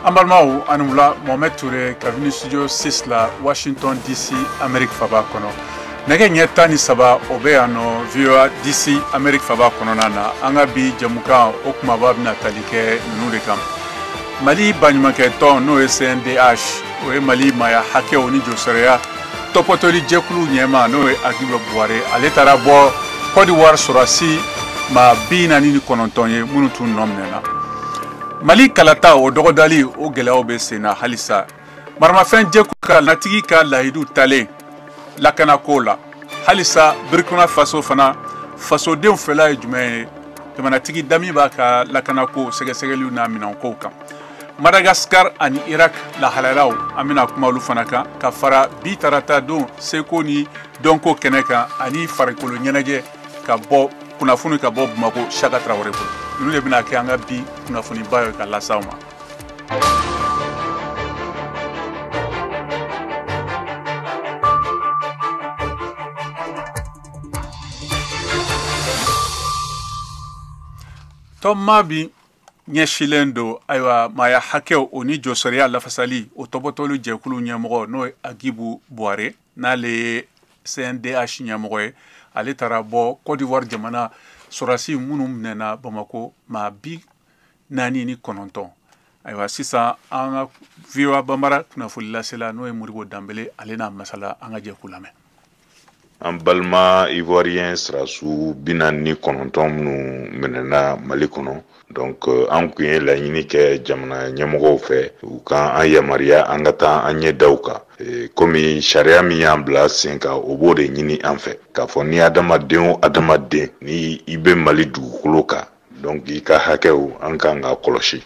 An balimaw, ani wula. Mohamed Touré kabini studio 6 la, Washington DC, Amérique faba kɔnɔ. Nɛgɛ ɲɛ 13, o bɛ yan nɔ, VOA DC, Amérique faba kɔnɔna na. An ka bi jɛmukan, o kumaba bɛna tali kɛ ninnu de kan: Mali baɲumankɛ tɔn, n'o ye CNDH, o ye Mali maaya hakɛw ni josariya tɔpɔtɔli jɛkulu ɲɛma, n'o ye Agibu Buware, ale taara bɔ Côte d'Ivoire sɔrɔsi maa 49 ye minnu tun nɔ minɛna. Mali kalata, o dɔgɔdali, o gɛlɛyaw bɛ sen na halisa. Maramafɛn jɛkulu ka natigi ka layidu talen lakanako la halisa. Burkina Faso fana, fasodenw fɛla ye jumɛn ye jamanatigi Damiba ka lakanako sɛgɛsɛgɛliw n'a minɛnkow kan? Madagascar ani Irak lahalalaw, an bɛna kuma olu fana kan, ka fara bi tarata don seko ni dɔnko kɛnɛ kan ani farikolo ɲɛnajɛ ka bɔ kunnafoni ka bɔ Bamako, Saka Tarawele bolo. Ninnu de bɛna kɛ an ka bi kunnafoniba ye ka las'aw ma. Tɔnma bi ɲɛsilen don, ayiwa, maaya hakɛw o ni josariya lafasali, o tɔpɔtɔli jɛkulu ɲɛmɔgɔ, n'o ye Agibu Buware, n'ale ye CNDH ɲɛmɔgɔ ye, ale taara bɔ Côte d'Ivoire jamana sɔrɔdasi minnu minɛna Bamako, maa 49. Ayiwa, sisan an ka VOA Bambara kunnafoni lasela, n'o ye Modibo Danbele, ale n'a masala. An ka jɛ k'u lamɛn. An balima Ivoirien sirasiw 49 minnu minɛna Mali kɔnɔ, donc an kun ye laɲini kɛ jamana ɲɛmɔgɔw fɛ, u ka an yamaruya an ka taa an ɲɛ da u kan, komi sariya min y'an bila sen kan, o b'o de ɲini an fɛ, k'a fɔ ni adamaden o adamaden, ni i bɛ Mali dugukolo kan, donc i ka hakɛw an kan ka kɔlɔsi.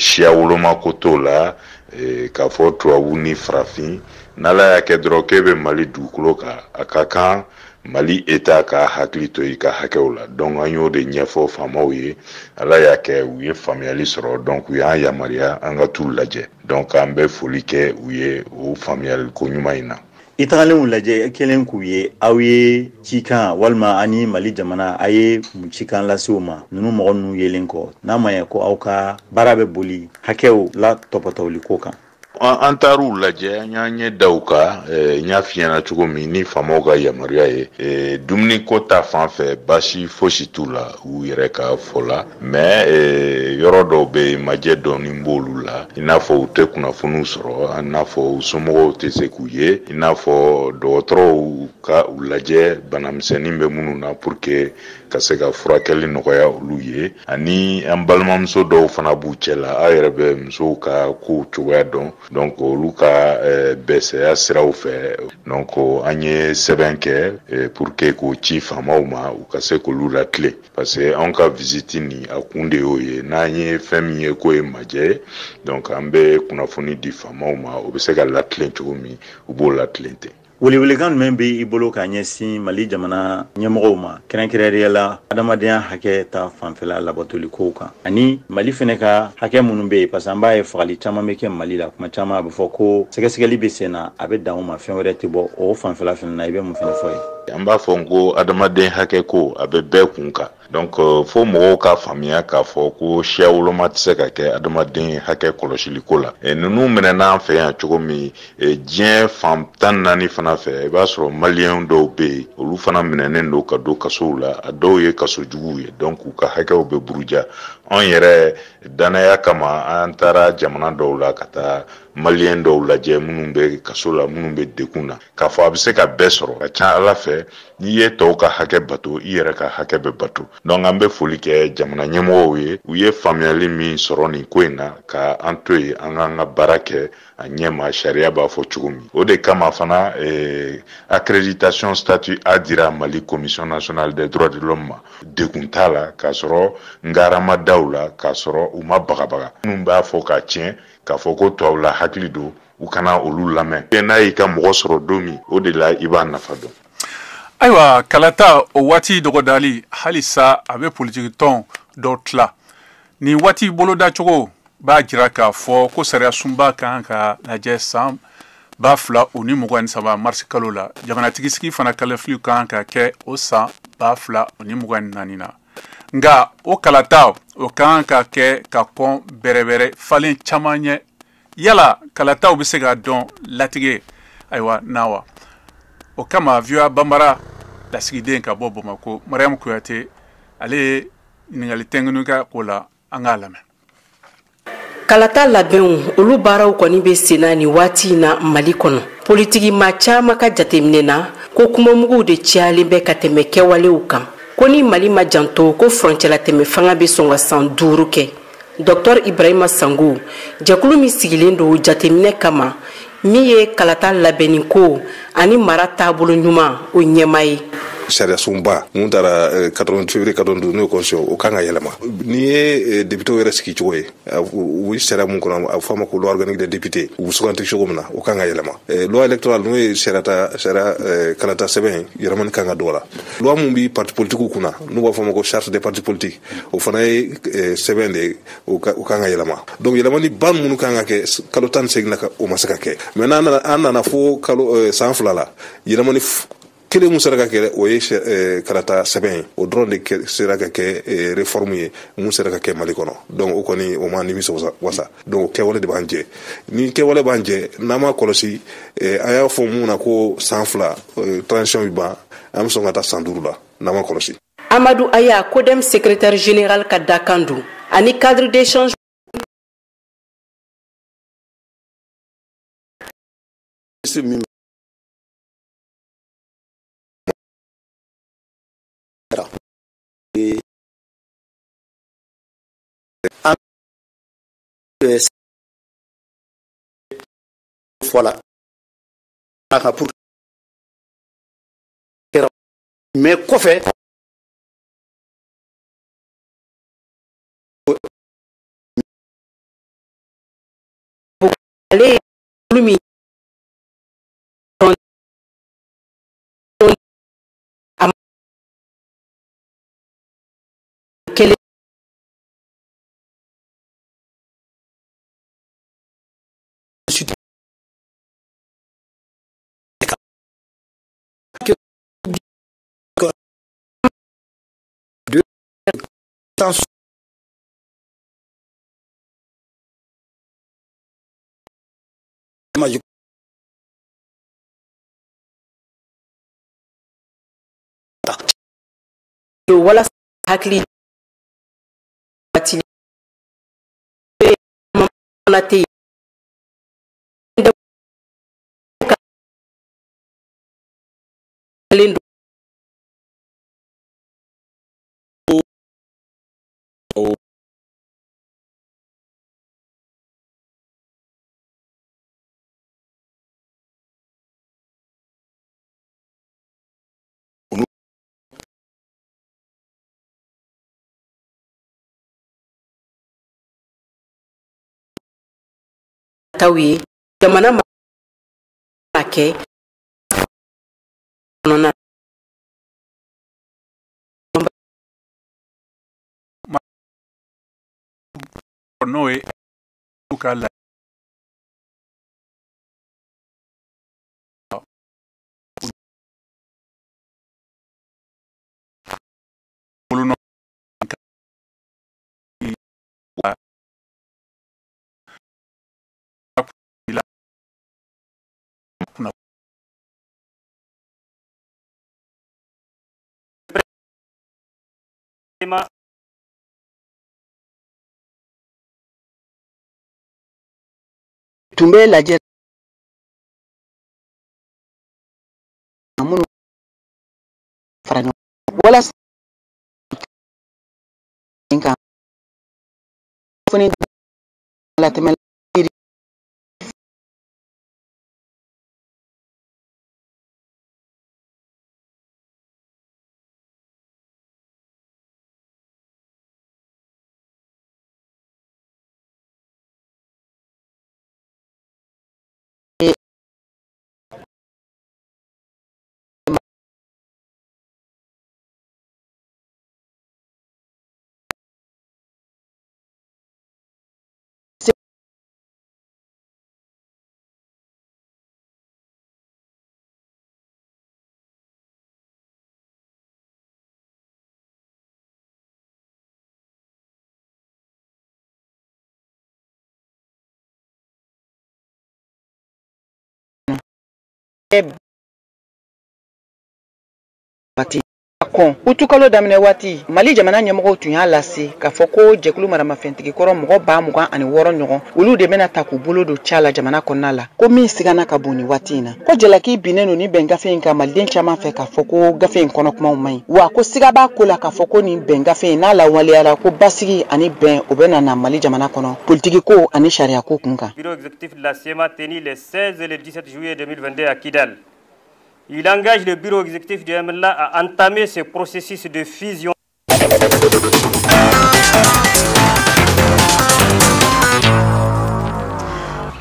Siya woloma ko t'o la, k'a fɔ tubabu ni farafin. N'Ala y'a kɛ dɔrɔn k'e bɛ Mali dugukolo kan, a ka kan Mali État ka hakili to i ka hakɛw la. Donc an y'o de ɲɛfɔ faamaw ye. Ala y'a kɛ u ye faamuyali sɔrɔ, donc u y'an yamaruya an ka t'u lajɛ. Donc an bɛ foli kɛ u ye o faamuyali ko ɲuman in na. I tagalenw lajɛ kelen k'u ye, aw ye cikan walima ani Mali jamana, a ye mun cikan lase u ma, ninnu mɔgɔ ninnu yelen kɔ, n'a ma ɲɛ ko aw ka baara bɛ boli hakɛw la tɔpɔtɔli ko kan? An taar'u lajɛ, an y'an ɲɛ da u kan. N y'a f'i ɲɛna cogo min, ni faamaw ka yamaruya ye, dumuni ko ta fan fɛ, baasi fosi t'u la u yɛrɛ ka fɔ la. Mais yɔrɔ dɔw bɛ yen, majɛ dɔɔni b'olu la, i n'a fɔ u tɛ kunnafoniw sɔrɔ, i n'a fɔ u somɔgɔw tɛ se k'u ye, i n'a fɔ dɔgɔtɔrɔw ka u lajɛ banamisɛnnin bɛ minnu na, pour que ka se ka furakɛli nɔgɔya olu ye. Ani an balimamuso dɔw fana b'u cɛ la, aw yɛrɛ bɛ musow ka kow cogoya dɔn, donc olu ka bɛsɛya siraw fɛ. Donc an ye sɛbɛn kɛ pour que k'o ci faamaw ma, u ka se k'olu latilen, parce que anw ka visite nin, a kun de y'o ye. N'an ye fɛn min ye k'o ye majɛ ye, donc an bɛ kunnafoni di faamaw ma, o bɛ se ka latilen cogo min, u b'o latilen ten. Welewelekan jumɛn bɛ i bolo k'a ɲɛsin Mali jamana ɲɛmɔgɔw ma, kɛrɛnkɛrɛnnenya la adamadenya hakɛ ta fanfɛla labatoli kow kan, ani Mali fɛnɛ ka hakɛ minnu bɛ yen? Parce que an b'a ye fagali caman bɛ kɛ Mali la kuma caman, a bɛ fɔ ko sɛgɛsɛgɛli bɛ sen na, a bɛ dan o ma, fɛn wɛrɛ tɛ bɔ o fanfɛla fɛnɛ na. I bɛ mun fɛnɛ fɔ ye? An b'a fɔ ko adamaden hakɛ ko, a bɛ bɛɛ kun kan. Donc fo mɔgɔw ka faamuya k'a fɔ ko siya woloma tɛ se ka kɛ adamaden hakɛ kɔlɔsili ko la. Ninnu minɛna an fɛ yan cogo min, diɲɛ fan 14 fana fɛ, i b'a sɔrɔ Maliyɛn dɔw bɛ yen, olu fana minɛnen don ka don kasow la. A dɔw ye kaso juguw ye, donc u ka hakɛw bɛ buruja. Anw yɛrɛ danaya kama, an taara jamana dɔw la ka taa Maliyɛn dɔw lajɛ minnu bɛ kaso la, minnu bɛ degun na, k'a fɔ a bɛ se ka bɛɛ sɔrɔ. Ka ca Ala fɛ, n'i ye tɔw ka hakɛ bato, i yɛrɛ ka hakɛ bɛ bato. Donc an bɛ foli kɛ jamana ɲɛmɔgɔw ye, u ye faamuyali min sɔrɔ nin ko in na, ka an to yen an k'an ka baara kɛ a ɲɛma, sariya b'a fɔ cogo min. O de kama fana, accréditation statut A dira Mali Commission nationale des droits de l'homme ma. Degun t'a la, k'a sɔrɔ ngara ma da u la, k'a sɔrɔ u ma bagabaga. Minnu b'a fɔ k'a tiɲɛ, k'a fɔ ko tubabula hakili don, u kana olu lamɛn. N'a y'i ka mɔgɔ sɔrɔ don min, o de la i b'a nafa dɔn. Ayiwa, kalata o waati dɔgɔdali halisa, a bɛ politiki tɔn dɔw tila. Nin waati bolodacogo b'a jira k'a fɔ ko sariya sunba kan ka lajɛ san 2023 marisi kalo la. Jamanatigi sigi fana kalafiliw kan ka kɛ o san 2024 na. Nka o kalata o kan ka kɛ ka kɔn bɛrɛbɛrɛ falen caman ɲɛ. Yala kalataw bɛ se ka dɔn latigɛ ayiwa na wa? O kama VOA Banbara lasigiden ka bɔ Bamakɔ, Mariam Kuyate, ale ye ɲininkali tɛnkunu kɛ ko la, an k'a lamɛn. Kalata labɛnw, olu baaraw kɔni bɛ senna nin waati in na Mali kɔnɔ. Politiki maa caman ka jateminɛ na ko kumamuguw de cayalen bɛ ka tɛmɛ kɛwalew kan, ko ni Mali ma janto, ko furancɛlatɛmɛ fanga bɛ sɔn ka san 5 kɛ. Dr Ibrahima Sango, jɛkulu min sigilen don jateminɛ kama, min ye kalata labɛnni ko ani mara taabolo ɲuman, o ɲɛmaa ye. Sariya sunba mun taara 80 février 92, n'o ye constitution, o kan ka yɛlɛma. N'i ye député yɛrɛ sigi cogo ye, u bɛ sariya mun kɔnɔ, a bɛ fɔ a ma ko loi organique des députés, u bɛ suganti cogo min na, o kan ka yɛlɛma. Loi électorale, n'o ye sariya ta sariya kalata sɛbɛn ye, yɛlɛmani kan ka don a la. Loi mun bi parti politique kunna, n'u b'a fɔ a ma ko charte des partis politiques, o fana ye sɛbɛn de ye, o kan ka yɛlɛma. Donc yɛlɛmani ba minnu kan ka kɛ kalo 18 na, o ma se ka kɛ. Maintenant an nana fo kalo san 2 la, yɛlɛmani kelen mun sera ka kɛ, o ye kalata sɛbɛn ye. O dɔrɔn de sera ka kɛ réforme ye mun sera ka kɛ Mali kɔnɔ. Donc o kɔni, o ma nimisi wasa. Donc o kɛwale de b'an jɛ. Ni kɛwale b'an jɛ, n'an ma kɔlɔsi, an y'a fɔ mun na ko san 2 transition bɛ ban, an bɛ sɔn ka taa san 5 la n'an ma kɔlɔsi. Amadou Aya, CODEM secrétaire général ka dakan don ani cadre d'échange min fɔla a ka pour mais kɔfɛ ale ye min a kelen walasa hakili tɛ kelen don taw ye jamana ma kɛ kɔnɔna. N'o ye u ka la bolonɔ la Tun bɛ lajɛ minnu fara ɲɔgɔn walasa kan kunnafoni latɛmɛ. Waati kɔn utukalo daminɛ waati, Mali jamana ɲɛmɔgɔw tun y'a lase k'a fɔ ko jɛkulu maramafɛntigi kɔrɔ mɔgɔ 26,000 ɲɔgɔn, olu de bɛna ta k'u bolo don ca la jamana kɔnɔna la, ko min sigana ka bon ni waati in na. Ko jalaki binnen don ni bɛn gafe in kan maliden caman fɛ k'a fɔ ko gafe in kɔnɔ kumaw man ɲi, wa ko siga b'a ko la k'a fɔ ko nin bɛn gafe in n'a lawaleyara, ko basigi ani bɛn o bɛ na Mali jamana kɔnɔ politiki ko ani sariya ko kun kan. Bureau exécutif de la CMA tenu les 16 et les 17 juillet 2022 à Kidal. Il engage le bureau exécutif du MNLA à entamer ce processus de fusion.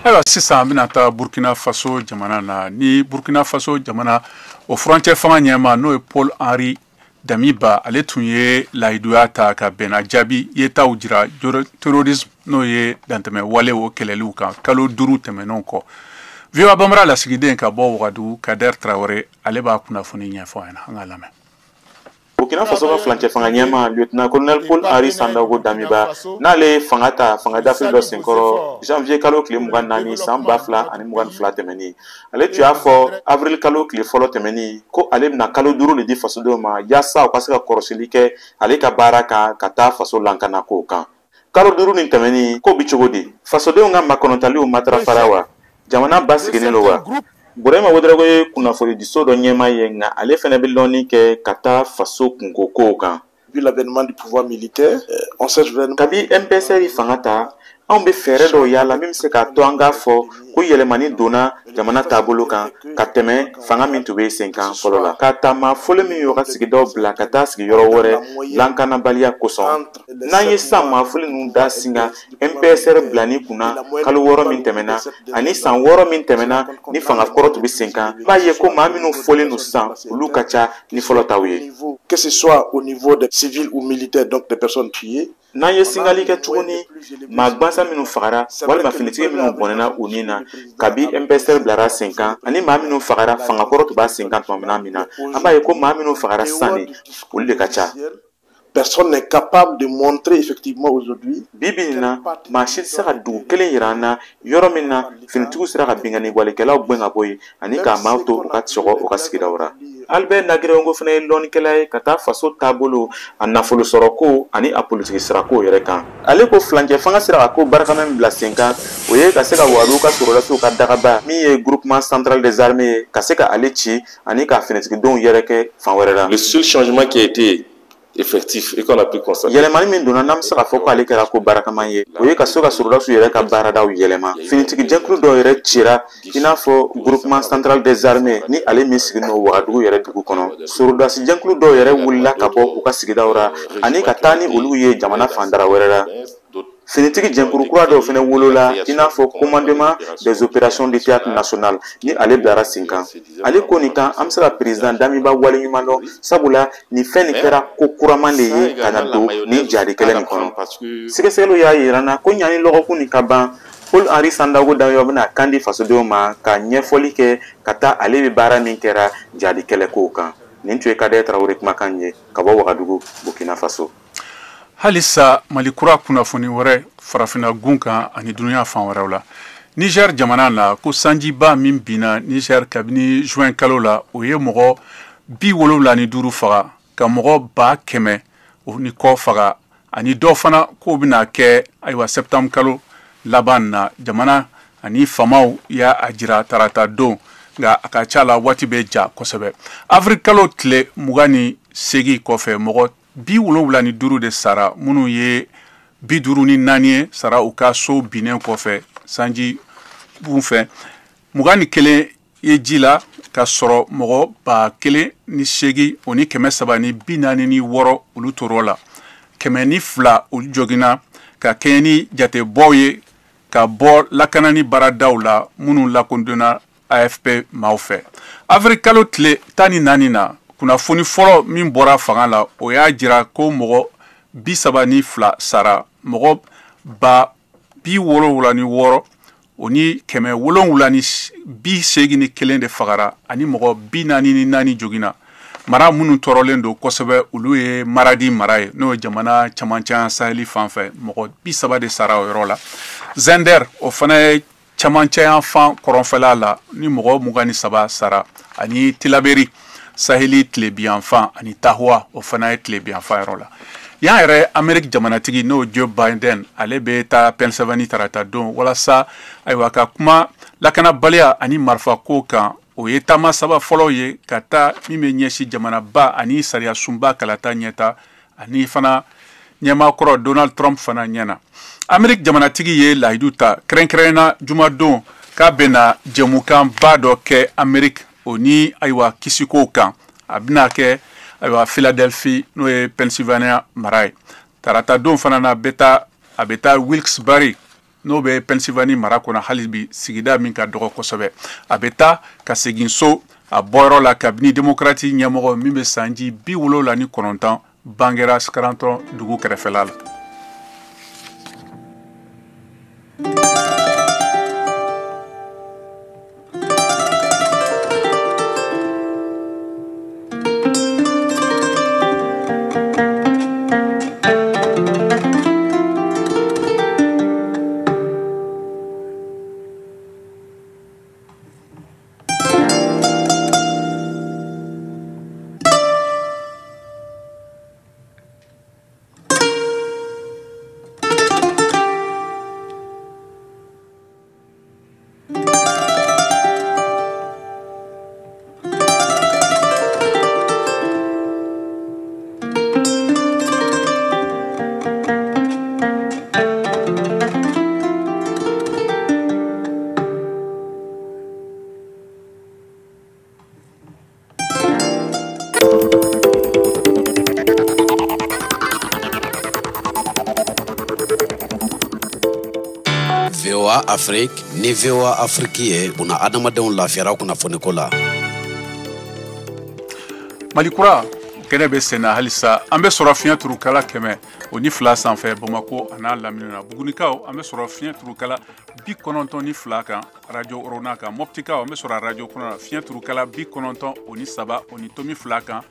Ayiwa, sisan an bɛna taa Burkina Faso jamana na. Ni Burkina Faso jamana o furancɛ fanga ɲɛma, n'o ye Paul Henri Damiba, ale tun ye layiduya ta ka bɛnna jaabi yetaw jira terrorisme, n'o ye dantɛmɛ wale, o kɛlɛliw kan kalo 5 tɛmɛnenw kɔ. VOA Bambara lasigiden ka bɔ Wagadugu, Kader Traoré, ale b'a kunnafoni ɲɛfɔ an ɲɛna. An ka lamɛn. Burkina Faso ka furancɛ fanga ɲɛma, lieutenant colonel Paul Henri Sandaogo Damiba, n'ale ye fanga ta fanga dafiri dɔ senkɔrɔ janvier kalo tile 24 san 2022 tɛmɛnin, ale tun y'a fɔ avril kalo tile fɔlɔ tɛmɛnin ko ale bɛna kalo 5 de di fasodenw ma yaasa u ka se ka kɔrɔsili kɛ ale ka baara kan ka taa faso lankana kow kan. Kalo 5 nin tɛmɛnin, ko bi cogo di? Fasodenw ka makɔnɔtaliw matarafara wa? Jamana basiginnen don wa? Burema Ouedraogo ye kunnafonidiso dɔ ɲɛmaa ye, nka ale fana bɛ lɔnni kɛ ka taa faso kunko kow kan. Depuis l'avènement du pouvoir militaire, on cherche vraiment. Kabi MPSR fanga ta, anw bɛ fɛɛrɛ dɔw yaala min bɛ se k'a to an k'a fɔ ko yɛlɛmani donna jamana taabolo kan ka tɛmɛ fanga min tun bɛ sen kan fɔlɔ la. Ka ta maa fɔlɔ min y'u ka sigidaw bila ka taa sigi yɔrɔ wɛrɛ lankanabaliya kosɔn. N'an ye sisan maa fɔlɔ ninnu da singa MPSR bilani kunna kalo 6 min tɛmɛna ani san 6 min tɛmɛna ni fanga kɔrɔ tun bɛ sen kan, i b'a ye ko maa minnu fɔlen don sisan, olu ka ca ni fɔlɔ taw ye. Que ce soit au niveau des civils ou militaires, donc des personnes tuées. N'an ye singali kɛ tuguni, maa gansan minnu fagara walima finitigi minnu bɔnɛna u ni na kabi MPSR bilara sen kan, ani maa minnu fagara fangakɔrɔ tun b'a sen kan tuma min na, an b'a ye ko maa minnu fagara sisan de, olu de ka ca. Personne n'est capable de montrer effectivement aujourd'hui. Bi bi in na, maa si tɛ se ka dugu kelen yira an na yɔrɔ min na finitigiw sera ka binkanni walekɛlaw gɛn ka bɔ yen ani k'a maaw to u ka sɔgɔ u ka sigidaw la. Albert Nagirengo fana ye lɔnnikɛla ye ka taa faso taabolo, a nafolo sɔrɔko ani a politiki sirako yɛrɛ kan. Ale ko furancɛ fanga sera ka ko barikama min bila sen kan, o ye ka se ka Wagadugu ka sɔrɔdasiw ka dagaba min ye groupement central des armées ye, ka se ka ale ci ani ka finitigidenw yɛrɛ kɛ fan wɛrɛ la. Le seul changement qui a été effectif et qu'on a pu constater. Yɛlɛmani min donna, n'an bɛ se k'a fɔ k'ale kɛra ko barikama ye, o ye ka so ka sɔrɔdasiw yɛrɛ ka baaradaw yɛlɛma. Finitigi jɛkulu dɔw yɛrɛ cira, i n'a fɔ groupement central des armées ni ale min sigilen don Wagadugu yɛrɛ dugu kɔnɔ. Sɔrɔdasi jɛkulu dɔw yɛrɛ wulila ka bɔ u ka sigidaw la ani ka taa ni olu ye jamana fandara wɛrɛ la. Finitigi jɛnkuru kura dɔw fana wolola, i n'a fɔ commandement des opérations du théâtre national ni ale bilara sen kan. Ale ko nin kan, an bɛ se ka président Damiba waleɲuman dɔn, sabula nin fɛn nin kɛra ko kuraman de ye ka na don nin jadi kɛlɛ nin kɔnɔ. Sɛgɛsɛgɛliw y'a yira n na ko ɲani lɔgɔkun nin ka ban, Paul Henri Sandaogo Damiba bɛna kan di fasodenw ma ka ɲɛfɔli kɛ ka taa ale bɛ baara min kɛra jadi kɛlɛ kow kan. Nin tun ye Kader Traoré kumakan ye ka bɔ Wagadugu, Burkina Faso. Halisa Mali kura kunnafoni wɛrɛ farafinna gun kan ani dunuya fan wɛrɛw la. Niger jamana na, ko sanjiba min binna Niger kabini juin kalo la, o ye mɔgɔ 75 faga, ka mɔgɔ 100,000 ni kɔ faga, ani dɔ fana k'o bɛna kɛ ayiwa septembre kalo laban na. Jamana ani faamaw y'a jira tarata don, nka a ka ca la waati bɛ ja kosɛbɛ. Avril kalo tile 28 kɔfɛ, mɔgɔ 75 de sara, minnu ye 54 ye sara u ka so binnen kɔfɛ sanji bun fɛ. 21 ye ji la ka sɔrɔ mɔgɔ 1,008,346 olu tor'o la. 102 olu joginna ka kɛɲɛ ni jatebɔw ye ka bɔ lakanani baaradaw la minnu lakodɔnna AFP maaw fɛ. Avril kalo tile 14 na, kunnafoni fɔlɔ min bɔra fanga la, o y'a jira ko mɔgɔ 32 sara, mɔgɔ 76,781 de fagara ani mɔgɔ 44 joginna. Mara minnu tɔɔrɔlen don kosɛbɛ, olu ye Maradi mara ye, n'o ye jamana camancɛ saheli fan fɛ, mɔgɔ 30 de sara o yɔrɔ la. Zender, o fana ye camancɛ yanfan kɔrɔnfɛla la, ni mɔgɔ 23 sara, ani Tilaberi saheli tilebiyanfan, ani Tahoua, o fana ye tilebiyanfan yɔrɔ la. Yan yɛrɛ, Ameriki jamanatigi, n'o Joe Biden, ale bɛ taa Pennsylvanie tarata don walasa ayiwa ka kuma lakanabaliya ani marifako kan. O ye taama saba fɔlɔ ye ka taa min bɛ ɲɛsin jamanaba ani sariya sunba kalata ɲɛta, ani fana ɲɛmaakɔrɔ Donald Trump fana ɲɛna. Ameriki jamanatigi ye lahidu ta kɛrɛnkɛrɛnna jumadon k'a bɛna jɛmukanba dɔ kɛ Ameriki o ni ayiwa kisikow kan. A bɛna kɛ ayiwa Philadelphie, n'o ye Pennsylvania mara ye. Tarata don fana na bɛ taa, a bɛ taa Wilkes-Barre, n'o bɛ Pennsylvanie mara kɔnɔ hali bi, sigida min ka dɔgɔ kosɛbɛ. A bɛ taa ka segin so a bɔyɔrɔ la kabini démocrate ɲɛmɔgɔ min bɛ sanji 79 bangera Scranton dugu kɛrɛfɛla la. VOA Afrique ni VOA Afrique ye buna adamadenw lafiyara kunnafoniko la. Mali kura kɛnɛ bɛ senna halisa. An bɛ sɔrɔ fiɲɛ turukala 102 sanfɛ Bamako a n'a lamini na. Bugunikaw, an bɛ sɔrɔ fiɲɛ turukala 92 kan radio Rona kan. Mɔptikaw, an bɛ sɔrɔ radio kɔnɔ fiɲɛ turukala 93.2 kan.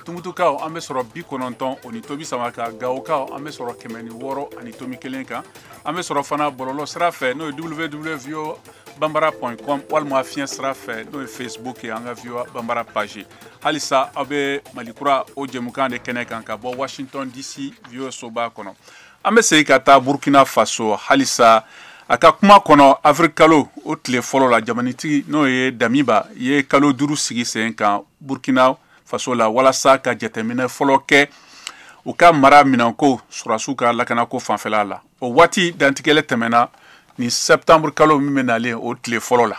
Tumutukaw, an bɛ sɔrɔ 90.3 kan. Gawokaw, an bɛ sɔrɔ 106.1 kan. An bɛ sɔrɔ fana bɔlɔlɔ sira fɛ, n'o ye www.bambara.com, walima fiɲɛ sira fɛ, n'o ye Facebook ye, an ka VOA Bambara page. Halisa aw bɛ Mali kura o jɛmukan de kɛnɛ kan ka bɔ Washington DC, VOA soba kɔnɔ. An bɛ segin ka taa Burkina Faso halisa. A ka kuma kɔnɔ avril kalo o tile fɔlɔ la, jamanatigi, n'o ye Damiba ye, kalo 5 sigi sen kan Burkina Faso la walasa ka jateminɛ fɔlɔ kɛ u ka mara minɛnko, sɔrɔdasiw ka lakanako fanfɛla la. O waati dantigɛlɛ tɛmɛna ni septembre kalo min bɛ nalen, o tile fɔlɔ la.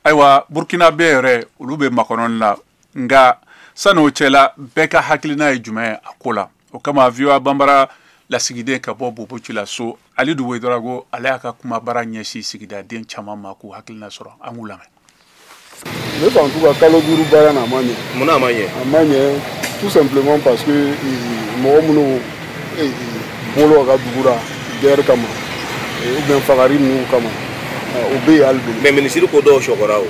Ayiwa, Burkina bɛ yɛrɛ, olu bɛ makɔnɔni la. Nka sani o cɛla, bɛɛ ka hakilina ye jumɛn ye a ko la? O kama, VOA Banbara lasigiden ka bɔ Bobo-Dioulasso, Alidu Ouédraogo, ale y'a ka kumabara ɲɛsin sigidaden caman ma k'u hakilina sɔrɔ. An k'u lamɛn. Ne fa, en tout cas, kalo 5 baara na, a ma ɲɛ. Mun a ma ɲɛ? A ma ɲɛ tout simplement parce que mɔgɔ minnu bɔra ka dugu la guerre kama ou bien fagari ninnu kama, o bɛ yen hali bi. Mais minisiri ko dɔw sɔgɔra o.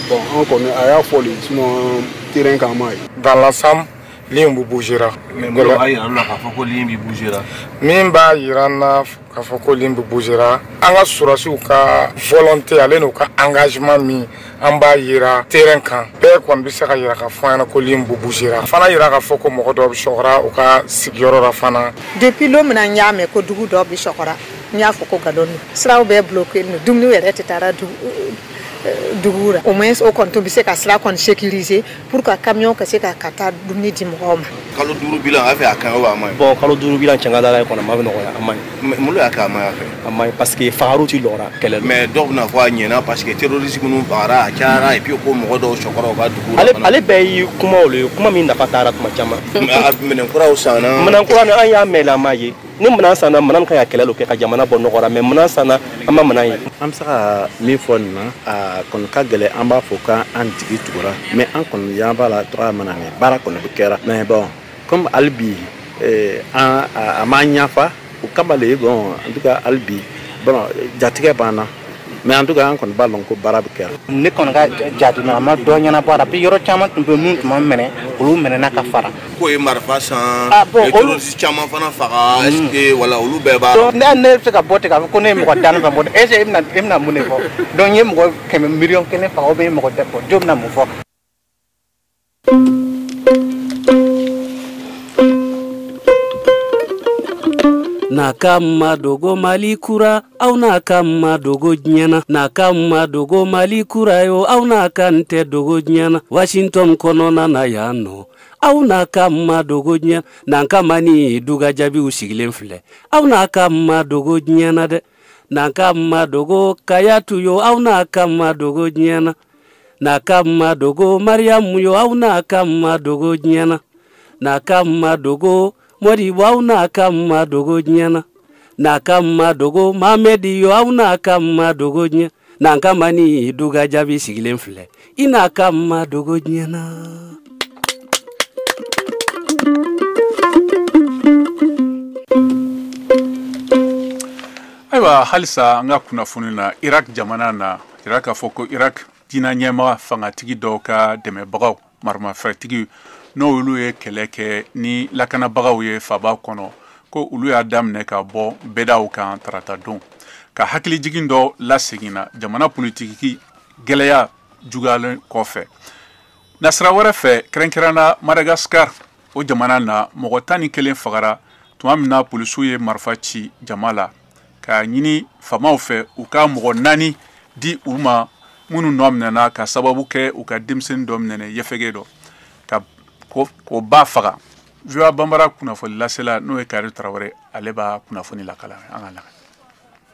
Bon, an kɔni a y'a fɔ de, sinon terrain kan, an m'a ye. Dans l'ensemble, ligne bɛ bougera. Mais mun b'a yira la k'a fɔ ko ligne bɛ bougera? Min b'a yira n na k'a fɔ ko ligne bɛ bougera, an ka sɔrɔdasiw ka volonté ale n'u ka engagement min an b'a yira terrain kan, bɛɛ kɔni bɛ se ka yira k'a fɔ an ɲɛna ko ligne bɛ bougera. Fana yira k'a fɔ ko mɔgɔ dɔw bɛ sɔgɔra u ka sigiyɔrɔ la fana. Depuis lon min na n y'a mɛn ko dugu dɔw bɛ sɔgɔra, n y'a fɔ ko nkalon don. Siraw bɛɛ bloqué don, dumuni yɛrɛ tɛ taara dugu la. Au moins o kɔni tun bɛ se ka sira kɔni sécuriser pour que camion ka se ka taa dumuni di mɔgɔw ma. Kalo 5 bilan, a fɛ a ka ɲi wa a ma ɲi? Bon, kalo 5 bilan, cɛn ka d'Ala ye kɔni, a ma nɔgɔya, a ma ɲi. Mun de y'a kɛ a ma ɲi a fɛ? A ma ɲi parce que fagariw ti lɔra kɛlɛ la. Mais dɔw bɛna fɔ a ɲɛna parce que terroriste minnu fagara, a cayara, et puis ko mɔgɔ dɔw sɔgɔra u ka dugu la. Ale bɛɛ ye kumaw le ye, kuma min nafa taara tuma caman. Minɛn kuraw sanna. Minɛn kura ni an y'a mɛn la, an m'a ye. Ni minɛn sanna, minɛn kan ka kɛlɛ lo kɛ ka jamana bɔ nɔgɔ la, mais minɛn sanna, an ma minɛn ye. An bɛ se ka min fɔ nin na, a kɔni ka gɛlɛn, an b'a fɔ k'an jigi tugura, mais an kɔni y'an b'a la cogoya min na nin, baara kɔni bɛ kɛra, mais bon, comme hali bi an a m'an ɲafa o kama le. Bon, en tout cas, hali bi, bon, jatigɛ b'an na. Mais en tout cas an kɔni b'a lɔn ko baara bɛ kɛra. Ne kɔni ka jate la, a ma dɔ ɲɛnabɔ a la. Puis yɔrɔ caman tun bɛ min tun ma minɛ, olu minɛna ka fara. Ko ye marifa san, ye terroriste caman fana faga, est ce que wala olu bɛɛ b'a. Donc ne bɛ se ka bɔ ten k'a fɔ ko ne ye mɔgɔ 10 fɛ, est ce que e bɛna mun de fɔ? Donc n ye mɔgɔ 100 miliyɔn 1 faga ou bien mɔgɔ 10 bɔ, jɔn bɛna mun fɔ? N'a ka ma dogo Mali kura, aw n'a ka ma dogo diɲɛ na. N'a ka ma dogo Mali kura yo, aw n'a ka n tɛ dogo diɲɛ na. Washington kɔnɔna na yan nɔ, aw n'a ka ma dogo diɲɛ. N'an ka ma ni duga jaabiw sigilen filɛ, aw n'a ka ma dogo diɲɛ na dɛ. N'an ka ma dogo Kayatu yo, aw n'a ka ma dogo diɲɛ na. N'a ka ma dogo Mariamu yo, aw n'a ka ma dogo diɲɛ na. N'a ka ma dogo Modibo, aw n'a ka ma dogo diɲɛ na. N'a ka ma dogo Mamedi yo, aw n'a ka ma dogo diɲɛ. N'an ka ma ni duga jaabi sigilen filɛ, i n'a ka ma dogo diɲɛ na. Ayiwa, halisa an ka kunnafoni na, Irak jamana na, Irak k'a fɔ ko Irak diinɛ ɲɛmaa fangatigi dɔw ka dɛmɛbagaw maramafɛntigi, n'olu ye kɛlɛ kɛ ni lakanabagaw ye faba kɔnɔ, ko olu y'a daminɛ ka bɔ bɛdaw kan tarata don, ka hakilijigin dɔ laseginna jamana politiki gɛlɛya juguyalen kɔfɛ. Nasira wɛrɛ fɛ, kɛrɛnkɛrɛnna Madagascar o jamana na, mɔgɔ 11 fagara tuma min na polisiw ye marifa ci jama la k'a ɲini faamaw fɛ u ka mɔgɔ 4 di u ma minnu nɔ minɛna ka sababu kɛ u ka denmisɛnnin dɔ minɛnen yefege dɔ ka k'o ba faga. VOA Bambara kunnafoni lasela n'o ye Kari Tarawele, ale b'a kunnafoni lakala, an ka lamɛn.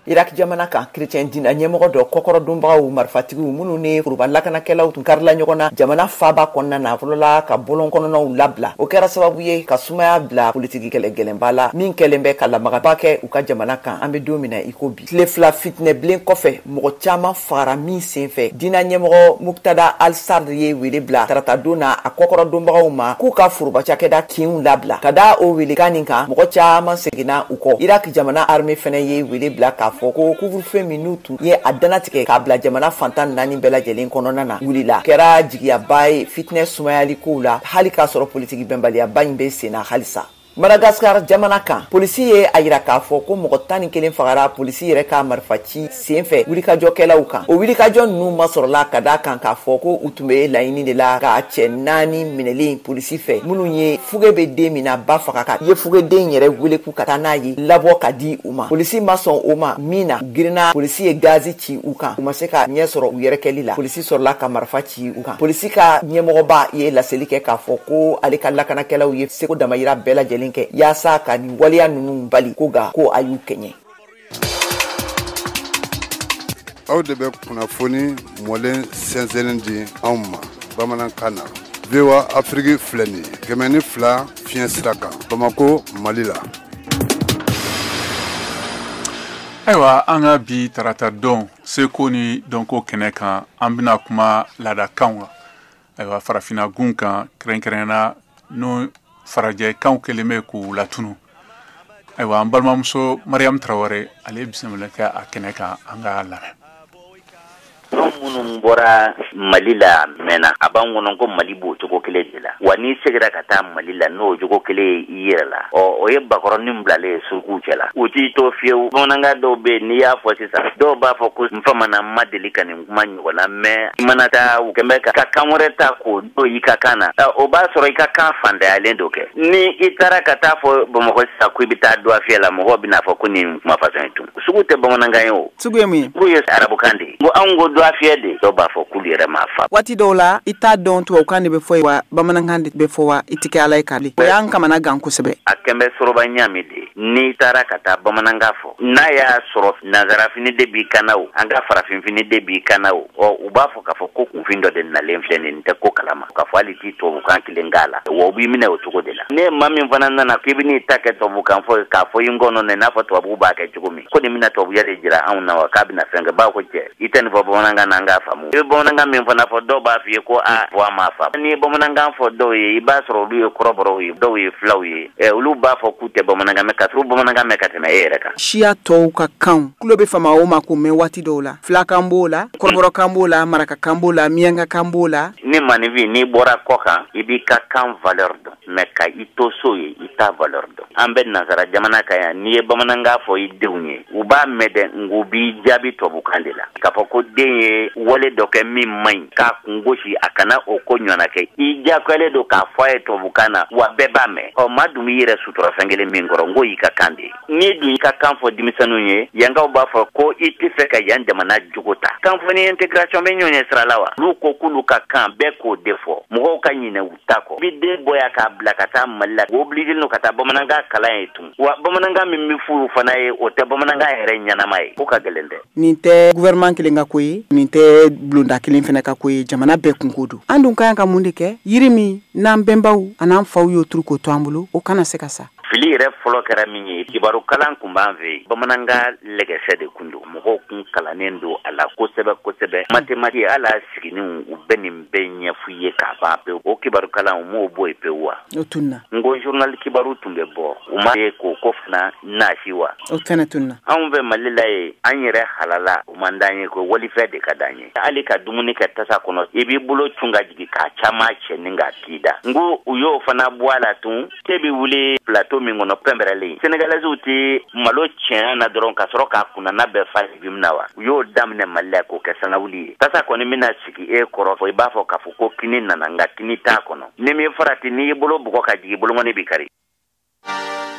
Irak jamana kan, chrétien diinɛ ɲɛmɔgɔ dɔ kɔkɔrɔdonbagaw marifatigiw minnu ni foroba lakanakɛlaw tun karila ɲɔgɔn na jamana faaba kɔnɔna na, fɔlɔla ka bɔlɔn kɔnɔnaw labila. O kɛra sababu ye ka sumaya bila politiki kɛlɛ gɛlɛnba la min kɛlen bɛ ka lamagaba kɛ u ka jamana kan an bɛ don min na i ko bi. Tile 2 fitinɛ bilen kɔfɛ, mɔgɔ caman fagara min senfɛ. Diinɛ ɲɛmɔgɔ Muktada Al-Sadr ye wele bila tarata don na a kɔkɔrɔdonbagaw ma k'u ka foroba cakɛda kinw labila. Ka da o welekan nin kan, mɔgɔ caman seginna u kɔ. Irak jamana armée fɛnɛ ye wele bila k'a fɔ ko couvre-feu min n'u tun ye a dannatigɛ k'a bila jamana fantan 4 bɛɛ lajɛlen kɔnɔna na wulila, kɛra jigiyaba ye fitinɛ sumayali kow la, hali k'a sɔrɔ politiki bɛnbaliyaba in bɛ sen na halisa. Madagascar jamana kan, polisi ye a yira k'a fɔ ko mɔgɔ 11 fagara polisi yɛrɛ ka marifa ci senfɛ wulikajɔkɛlaw kan. O wulikajɔ ninnu masɔrɔla ka da kan k'a fɔ ko u tun bɛ laɲini de la ka cɛ 4 minɛlen polisi fɛ minnu ye fuge bɛ den min na ba faga, ka ye fugeden yɛrɛ wele k'u ka taa n'a ye labɔ ka di u ma. Polisi ma sɔn o ma min na, girinna polisi ye gazi ci u kan, u ma se ka ɲɛ sɔrɔ u yɛrɛ kɛli la. Polisi sɔrɔla ka marifa ci u kan. Polisi ka ɲɛmɔgɔba ye laseli kɛ k'a fɔ ko ale ka lakanakɛlaw ye seko damayira bɛɛ lajɛlen kɛ yaasa ka nin waleya ninnu bali, ko nka ko a y'u kɛɲɛ. Aw de bɛ kunnafoni mɔlen sɛnsɛnnen di anw ma bamanankan na. VOA Afrique filɛ nin ye 102 fiɲɛ sira kan, Bamako, Mali la. Ayiwa, an ka bi tarata don seko ni dɔnko kɛnɛ kan, an bɛna kuma laadakanw kan. Ayiwa, farafinna gun kan, kɛrɛnkɛrɛnnenya n'o farajɛkanw kɛlen bɛ k'u latunu. Ayiwa, an balimamuso Mariam Tarawele, ale bisimila kɛ a kɛnɛ kan, an ka lamɛn. Anw minnu bɔra Mali la mɛnna, a b'an kɔnɔ ko Mali b'o cogo kelen de la. Wa n'i seginna ka taa Mali la n'o cogo kelen ye i yɛrɛ la, ɔ o ye bakɔrɔnin bilalen ye surukuw cɛ la. U t'i to fiyewu. Bamanankan dɔw bɛ yen, n'i y'a fɔ sisan, dɔw b'a fɔ ko n famana n ma deli ka nin kuma ɲɔgɔnna mɛn. I mana taa u kɛn bɛ ka kan wɛrɛ ta k'o don i ka kan na, o b'a sɔrɔ i ka kan fantanyalen don kɛ. Ni i taara ka taa fɔ Bamakɔ sisan ko i bɛ taa Duwafiyɛ la, mɔgɔw bɛna fɔ ko nin kuma fasɔn ye tun. Sugu tɛ bamanankan ye o. Sugu ye mun ye? Sugu ye arabukan de ye. Ko anw ko Duwafiyɛ de, dɔw b'a fɔ k'olu yɛrɛ m'a faamu. Waati dɔw la, i t'a dɔn tubabukan de bɛ fɔ wa bamanankan de bɛ fɔ wa, i tɛ kɛ Ala ye k'ale. O y'an kamana gan kosɛbɛ. A kɛn bɛ soroba ɲaami de. N'i taara ka taa bamanankan fɔ, n'a y'a sɔrɔ nanzarafini de b'i kan na o, an ka farafinfini de b'i kan na o, ɔ u b'a fɔ k'a fɔ ko kunfin dɔ de nalen filɛ nin tɛ ko kalama, k'a fɔ hali t'i tubabukan kelen k'a la, wa u b'i minɛ o cogo de la. Ne maa min fana nana k'i bɛn'i ta kɛ tubabukan fɔ k'a fɔ i ngɔnɔ n'a fɔ tubabuw b'a kɛ cogo min, ko nin bɛna tubabuya de jira anw na wa, k'a bɛna fɛn kɛ, b'a ko cɛ i tɛ nin fɔ bamanankan na an k'a faamu. I bɛ bamanankan min fana fɔ, dɔw b'a f'i ye ko a fɔ a m'a faamu. N'i ye bamanankan fɔ dɔw ye, i b'a sɔrɔ olu ye kɔrɔbɔrɔw ye, dɔw ye filaw ye, olu b'a fɔ k'u tɛ bamanankan mɛn. Ka t'u bamanankan mɛn ka tɛmɛ e yɛrɛ kan. Siya tɔw ka kanw tulo bɛ fama o ma k'o mɛn waati dɔw la. Filakan b'o la, kɔrɔbɔrɔkan b'o la, marakakan b'o la, miyankakan b'o la. Ni maninfin n'i bɔra kɔ kan, i b'i ka kan valeur dɔn, mais ka i to so ye i t'a valeur dɔn. An bɛ nansara jamana kan yan, n'i ye bamanankan fɔ i denw ye, u b'a mɛn dɛ, nk'u b'i jaabi tubabukan de la. K'a fɔ ko den ye wale dɔ kɛ min man ɲi, k'a kun gosi a kana o ko ɲɔgɔnna kɛ, i diyagoyalen don k'a fɔ a ye tubabukan na, wa bɛɛ b'a mɛn. Ɔ maa dun b'i yɛrɛ sutura fɛn kelen min kɔrɔ, n k'o y'i ka kan de ye. N'i dun y'i ka kan fɔ denmisɛnninw ye, yankaw b'a fɔ ko i tɛ fɛ ka yan jamana jogo ta. Kanfɔ ni intégration bɛ ɲɔgɔn ɲɛ sira la wa? Olu ko k'olu ka kan bɛɛ k'o de fɔ, mɔgɔw ka ɲinɛ u ta kɔ. I bɛ den bɔ yan k'a bila ka taa Mali la, o obligé don ka taa bamanankan kalan ye tun. Wa bamanankan min bɛ f'u fana ye, o tɛ bamanankan yɛrɛ ɲɛnama ye. Ko ka gɛlɛn dɛ. Nin tɛ gouvernement kelen ka ko ye, nin tɛ bulonda kelen fana ka ko ye, jamana bɛɛ kunko don. An dun ka kan ka mun de kɛ? Yiri min n'an bɛnbaw an'an faw y'o turu k'o to an bolo, o kana se ka sa. Fili yɛrɛ fɔlɔ kɛra min ye, kibaru kalan tun b'an fɛ yen, bamanankan lɛgɛsɛ de kun don, mɔgɔw kun kalannen don a la kosɛbɛ kosɛbɛ. Mathématique hali a sigininw u bɛ nin bɛɛ ɲɛfɔ i ye k'a ban pewu. O kibaru kalan u m'o bɔ yen pewu wa? O tununna. N ko journal kibaru tun bɛ bɔ, u ma ye k'o ko fana nasi wa? O fana tununna. Anw fɛ Mali la yen, an yɛrɛ halala o man d'an ye ko walifɛn de ka d'an ye. Hali ka dumuni kɛ tasa kɔnɔ, i b'i bolo cun ka jigin k'a caman cɛ ni k'a t'i da. N ko u y'o fana bɔ a la tun, te bɛ wuli plateau min kɔnɔ pɛnpɛrɛlen. Sénégalaisew tɛ malo tiɲɛ na dɔrɔn ka sɔrɔ k'a kunnana bɛɛ fa légume na wa? U y'o daminɛ Mali la k'o kɛ sangawuli ye. Tasa kɔni bɛna sigi e kɔrɔ fɔ i b'a fɔ k'a fɔ ko kini nana, nka kini t'a kɔnɔ. Ni min farati, n'i y'i bolo bugɔ ka jigin, bolokɔni bɛ kari.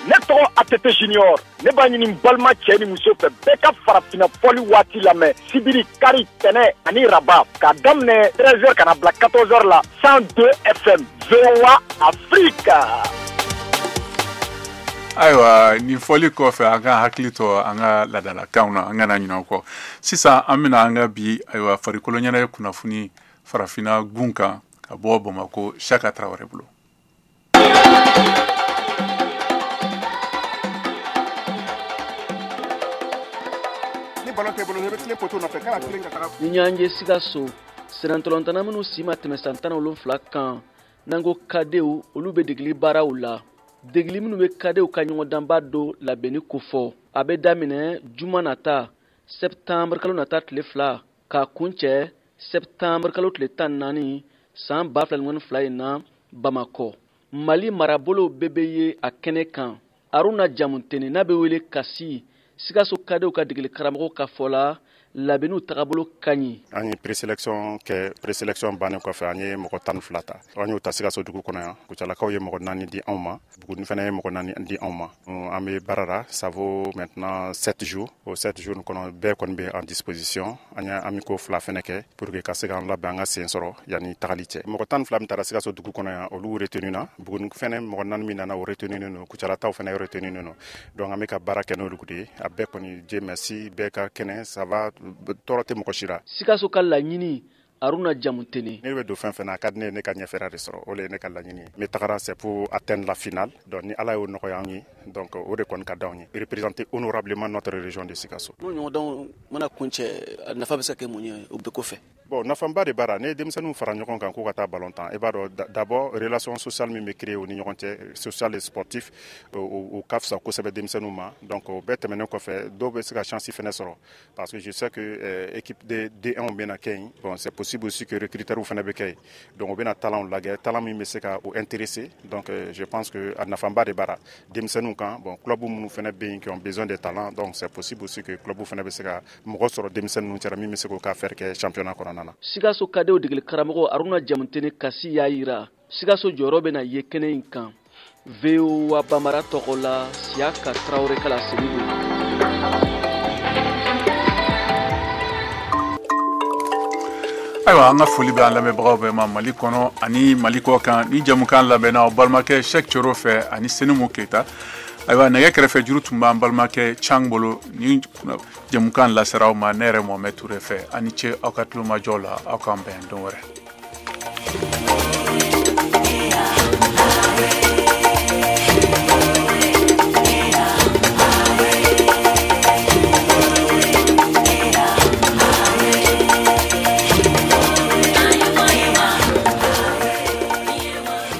Ne tɔgɔ ATT Junior, ne b'a ɲini balima cɛ ni muso fɛ bɛɛ ka farafinna fɔli waati lamɛn sibiri, kari, tɛnɛ ani raba k'a daminɛ 13h ka na bila 14h la 102 FM VOA Afrique. Ayiwa, nin fɔli kɔfɛ, an ka hakili to an ka laadalakanw na, an kana ɲinɛ o kɔ. Sisan an bɛna an ka bi ayiwa farikolo ɲɛnajɛ kunnafoni farafinna gun kan ka bɔ Bamakɔ, Saka Tarawele bolo. Ni ɲɔgɔn ye Sikaso, sennantolatan minnu si ma tɛmɛ san 17 kan, n'an ko kadew, olu bɛ degeli baaraw la. Degeli minnu bɛ kadew ka ɲɔgɔndanba dɔ labɛnni kofɔ, a bɛ daminɛ juma nata, septembre kalo nata tile 2, k'a kuncɛ septembre kalo tile 14 san 2022 in na Bamakɔ. Mali marabolo bɛɛ bɛ ye a kɛnɛ kan. Aruna Jamutene n'a bɛ wele Kasi, Sikaso kadew ka degeli karamɔgɔ ka fɔ la, labɛnniw tagabolo ka ɲi. An ye présélection kɛ, présélection bannen kɔfɛ an ye mɔgɔ 12 ta. An y'o ta Sikaso dugu kɔnɔ yan. Kucalakaw ye mɔgɔ 4 di anw ma, Buguni fana ye mɔgɔ 4 di anw ma. An bɛ baara la, ça vaut maintenant 7 jours. O 7 jours kɔnɔ bɛɛ kɔni bɛ en disposition. An ye amicaux 2 fana kɛ pour que ka se k'an labɛn an ka sen sɔrɔ yanni tagali cɛ. Mɔgɔ 12 min taara Sikaso dugu kɔnɔ yan, olu retenu na. Buguni fana mɔgɔ 4 min nana, o retenu don. Kucalataw fana retenu don. Donc an bɛ ka baara kɛ n'olu de ye. A bɛɛ kɔni, Dieu merci, bɛɛ ka kɛnɛ, ça va, tɔɔrɔ tɛ mɔgɔ si la. Sikaso ka laɲini, Aruna Jamutene. Ne bɛ don fɛn fɛn na, a ka di ne ye ne ka ɲɛfɛla de sɔrɔ, o de ye ne ka laɲini ye. N bɛ tagara, c'est pour atteindre la finale. Donc ni Ala y'o nɔgɔya an ye, donc o de kɔni ka d'anw ye. Représenter honorablement notre région de Sikaso. N'o ɲɔgɔndanw mana kuncɛ, a nafa bɛ se ka kɛ mun ye o bɛɛ kɔfɛ? Bon, nafaba de b'a la. Ne ye denmisɛnninw fara ɲɔgɔn kan k'u ka taa ballon tan, i b'a dɔn d'abord relation sociale min bɛ créer u ni ɲɔgɔn cɛ, social et sportif, o ka fisa kosɛbɛ denmisɛnninw ma. Donc o bɛɛ tɛmɛnen kɔfɛ, dɔw bɛ se ka chance fɛnɛ sɔrɔ parce que je sais que équipe de D1 bɛna kɛ yen. Bon, c'est possible aussi que recruteurs fɛnɛ bɛ kɛ yen. Donc u bɛna talent lajɛ, talent min bɛ se ka o intéresser. Donc je pense que a nafaba de b'a la denmisɛnninw kan. Bon, club minnu fɛnɛ bɛ yen qui ont besoin de talent, donc c'est possible aussi que club fɛnɛ bɛ se ka mɔgɔ sɔrɔ denmisɛnninw cɛla min bɛ se k'o ka affaire kɛ championnat kɔnɔna na. Sikaso kadew degeli karamɔgɔ Aruna Jamutene Kasi y'a yira Sikaso jɔyɔrɔ bɛna ye kɛnɛ in kan. VOA Bambara tɔgɔ la, Siyaka Tarawele kala seli don. Ayiwa, an ka foli bɛ an lamɛnbagaw bɛɛ ma Mali kɔnɔ ani Mali kɔ kan. Ni jamukan labɛnna aw balimakɛ Sɛk Coro fɛ ani Senimu Keyita. Ayiwa, nɛgɛ kɛrɛfɛ juru tun b'an balimakɛ Cang bolo. Ni jamukan lasera aw ma ne yɛrɛ Mohamɛd Ture fɛ. A ni ce aw ka tulomajɔ la, aw k'an bɛn don wɛrɛ.